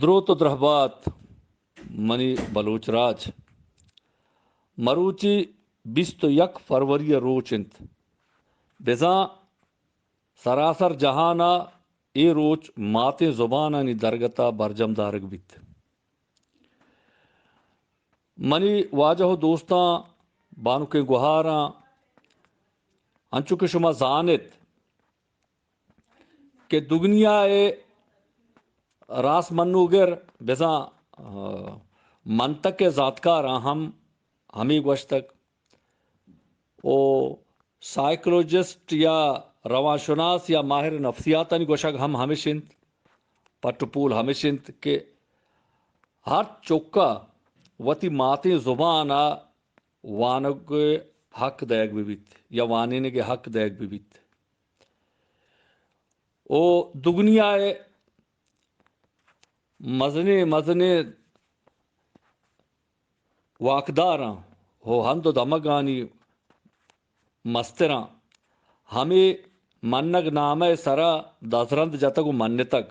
دروت و درہبات منی بلوچ راج۔ مروچی بیست و یک فروری ء روچ انت۔ بزاں سراسر جہان ء اے روچ ماتیں زبانانی درگت ء برجم دارگ بیت۔ منی واجہ و دوستاں، بانکیں گہاراں، انچو کہ شما زان ات کہ دگنیا ء راست منوگر بزاں، آ، منطق ء زانتکاراں ہم ہمے گوشتگ و سائیکولوجسٹ یا روانشناس یا ماہر نفسیاتانی گوشگ ہم ہمش انت، پٹ و پول ہمش انت کہ ہر چکا وتی ماتیں زبان ء وانگ ء حق دئیگ بہ بیت یا وانینگ ء حق دئیگ بہ بیت۔ او دگنیا ء مزنیں مزنیں واکداراں و ہند و دمگانی مستراں ہمے منگ نامہ ء سرا دزرند جتگ و منتگ۔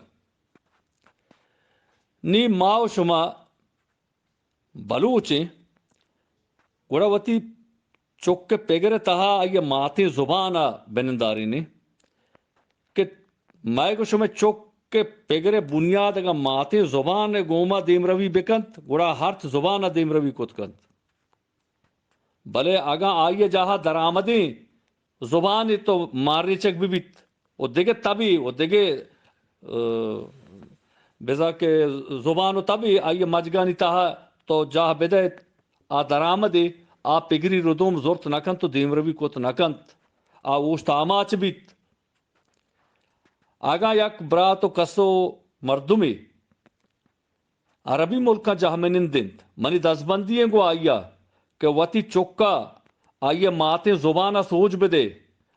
نی ما و شما بلوچیں، گڑا وتی چک ء پگر ء تہا آئی ء ماتیں زبان ء بہ نندارینیں کہ مئے گوں شمئے چک ء پگر ء بنیاد اگاں ماتیں زبان ء گوما دیمروی بہ کنت، گڑا ہرچ زبان ء دیمروی کت کنت۔ بلے اگاں آئی ء جاہ ء درآمدیں زبانے تو مارریچگ بہ بیت و دگہ تبے و دگہ، آ، بزاں کہ زبان و تبے آئی ء مجگانی تہا تو جاہ بدئیت، آ درآمدے، آ پگری ردوم زرت نہ کنت و دیمروی کت نہ کنت، آ اوشت آماچ بیت۔ اگاں یک برات و کس و مردمے عربی ملکاں جاہ منند انت، منی دزبندی ایں گوں آئی ء کہ وتی چک ء آئی ء ماتیں زبان ء سوج بدے،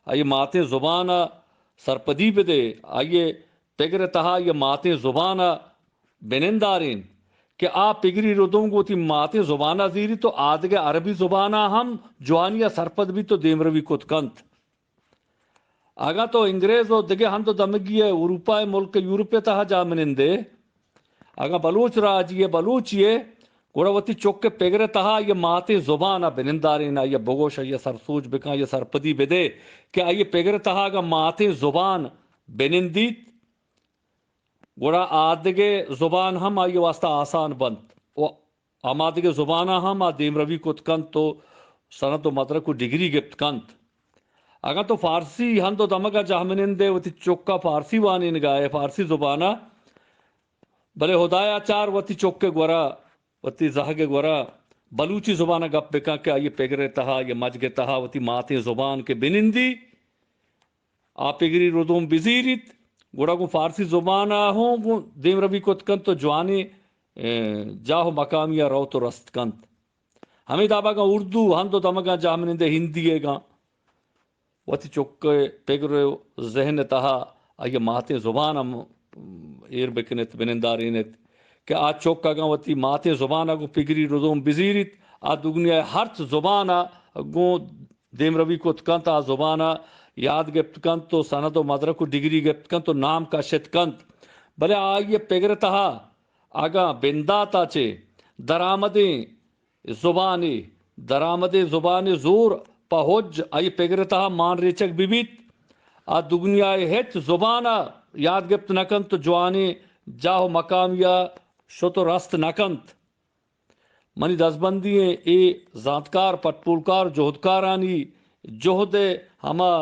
آئی ء ماتیں زبان ء سرپدی بدے، آئی ء پگر ء تہا آئی ء ماتیں زبان ء بنندارین کہ آ پگری ردوم گوں وتی ماتیں زبان ء زیریت و آدگہ عربی زبان ء ہم جوانی ء سرپد بیت و دیمروی کت کنت۔ اگاں تو انگریز و دگہ ہند و دمگی ء اروپا ء ملک ء یورپ ء تہا جاہ منندے، اگاں بلوچ راجی ء بلوچی ء، گڑا وتی چک ء پگر ء تہا آئی ء ماتیں زبان ء بنندارین، آئی ء بگوش، آئی ء سرسوج بکن، آئی ء سرپدی بدے کہ آئی ء پگر ء تہا اگاں ماتیں زبان بنندیت، گڑا آ دگہ زبان ہم آئی ء واستہ آسان بنت و ہما دگہ زباناں ہم آ دیمروی کت کنت و سند و مدرک و ڈگری گپت کنت۔ اگاں تو فارسی ہند و دمگ ء جاہ منندے، وتی چک ء فارسی وانینگ ء ئے، فارسی زبان ء، بلے ہدایا چار وتی چک ء گورا، وتی زہگ ء گورا بلوچی زبان ء گپ بکن کہ آئی ء پگر ء تہا، آئی ء مجگ ء تہا وتی ماتیں زبان کہ بنندی، آ پگری ردوم بزیریت، گڑا گوں فارسی زبان ء ہوں گوں دیمروی کت کنت و جوانیں، اے، جاہ و مقامی ء روت و رست کنت۔ ہمے دابا اگاں اردو ہند و دمگاں جاہ منندے، ہندی ء گاں وتی چک ء پگر و ذہن ء تہا آئی ء ماتیں زبان ہم ایر بکنت، بنندارینت کہ آ چک اگاں وتی ماتیں زبان ء گوں پگری ردوم بزیریت، آ دگنیا ء ہرچ زبان ء گوں دیمروی کت کنت، آ زبان ء یاد گپت کنت و سند و مدرک و ڈگری گپت کنت و نام کشت کنت۔ بلے آئی ء پگر ء تہا اگاں بندات ء چہ درآمدیں زبانے، درآمدیں زبانے زور پہ حج آئی پگر ء تہا مان ریچگ بہ بیت، آ دگنیا ء ہچ زبان ء یاد گپت نہ کنت و جوانیں جاہ و مقامی ء شت و رست نہ کنت۔ منی دزبندی ایں اے زانتکار، پٹپولکار، جہدکارانی جہد ء ہما،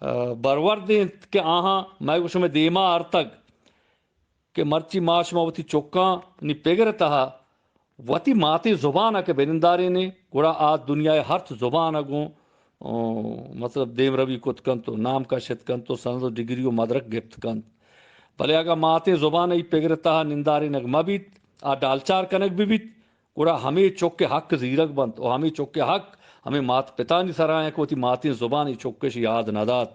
آ، برورد انت کہ آہاں مئے گوشمئے دیما آرتگ کہ مرچی ما شما وتی چکانی پگر ء تہا وتی ماتیں زبان ء کہ بنندارینیں، گڑا آ دنیا ء ہرچ زبان ء گوں، آ، مطلب دیمروی کت کنت و نام کشت کنت و سند و ڈگری و مدرک گپت کنت۔ بلے اگاں ماتیں زبان ء ای پگر ء تہا نندارینگ مہ بیت، آ ڈالچار کنگ بہ بیت، گڑا ہمے چک ء حق زیرگ بنت و ہمے چک ء حق ہمے مات پتانی سرا انت کہ وتی ماتیں زبان ء چکش یاد نہ دات۔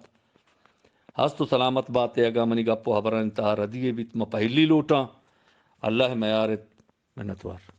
ہست و سلامت بات ء اگاں منی گپ و ہبرانی تہا ردی یے بیت، من پہلی لوٹاں۔ اللہ ء میار ات۔ منتوار۔